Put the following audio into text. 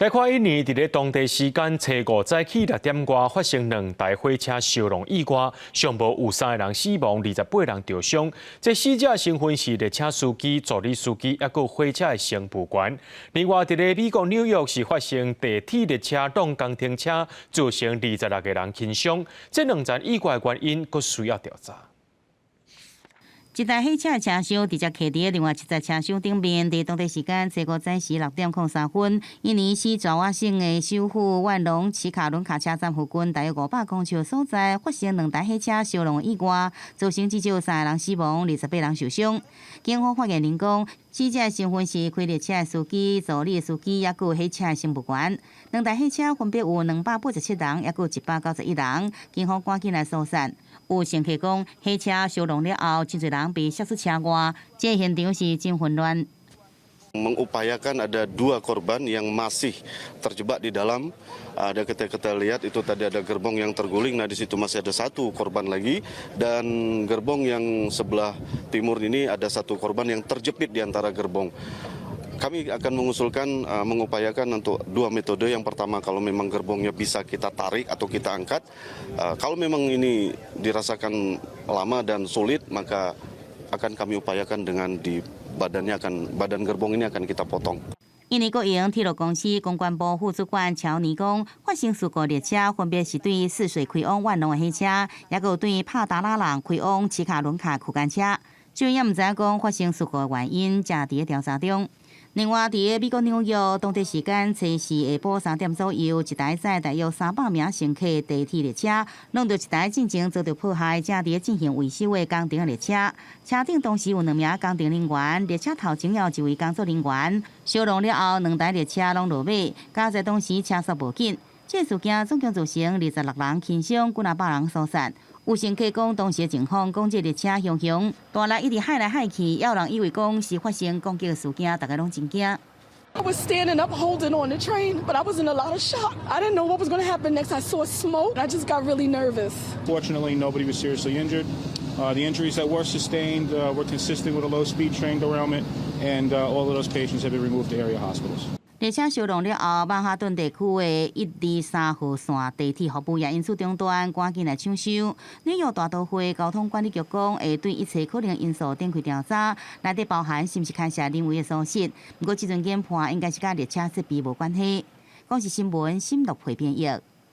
來看印尼佇咧當地時間初五早起六點外發生兩台火車相撞意外，上無有三个人死亡，28人著傷。這死者身份是列車司機、助理司機，抑閣火車的乘務員。另外，佇咧美國紐約是發生地鐵列車撞工程車，造成26個人輕傷。這兩件意外的原因，閣需要調查。一台火車的車廂直接徛佇另外一台車廂頂面，佇當地時間初五早時6點03分，印尼西爪哇省的首府萬隆奇卡倫卡車站附近，大約500公尺的所在，發生兩台火車相撞意外，造成至少三個人死亡，28人受傷。警方發言人講，死者身份是開列車的司機、助理司機，抑閣有火車的乘務員。兩台火車分別有287人，抑閣有191人。警方趕緊來疏散。有乘客講，火車相撞了後，真濟人被摔出車外，這個現場是真混亂。 Mengupayakan ada dua korban yang masih terjebak di dalam. Ada kita kita lihat itu tadi ada gerbong yang terguling. Nah, di situ masih ada satu korban lagi dan gerbong yang sebelah timur ini ada satu korban yang terjepit di antara gerbong. Kami akan mengusulkan mengupayakan untuk dua metode. Yang pertama, kalau memang gerbongnya bisa kita tarik atau kita angkat. Kalau memang ini dirasakan lama dan sulit, maka akan kami upayakan dengan di badannya akan badan gerbong ini akan kita potong. 印尼國營鐵路公司公關部副主管喬尼講，發生事故列車分別是對泗水開往萬隆的火車，抑閣有對帕達拉蘭開往奇卡倫卡區間車。這也毋知影講發生事故的原因，正佇咧調查中。另外，佇咧美國紐約，當地時間初四下晡3點左右，一台載大約300名乘客地鐵列車，挵著一台進前遭著破壞，正佇咧進行維修的工程列車。車頂當時有兩名工程人員，列車頭前有一位工作人員。相撞了後，兩台列車攏落尾，佳哉當時車速無緊。這事件總共造成26人輕傷，幾若百人疏散。有乘客講，當時的情況，講這列車雄雄大力一直幌來幌去，也有人以為講是發生攻擊的事件，大家攏真驚。 I was standing up holding on the train, but I was in a lot of shock. I didn't know what was going to happen next. I saw smoke. I just got really nervous. Fortunately, nobody was seriously injured. The injuries that were sustained were consistent with a low-speed train derailment, and all of those patients have been removed to area hospitals. 列車相撞了後，曼哈頓地區的123號線地鐵服務也因此中斷，趕緊來搶修。紐約大都會交通管理局講，會對一切可能因素展開調查，內底包含是毋是牽涉人為的疏失。毋過，這陣研判應該是佮列車設備無關係。公視新聞，新樂培編譯。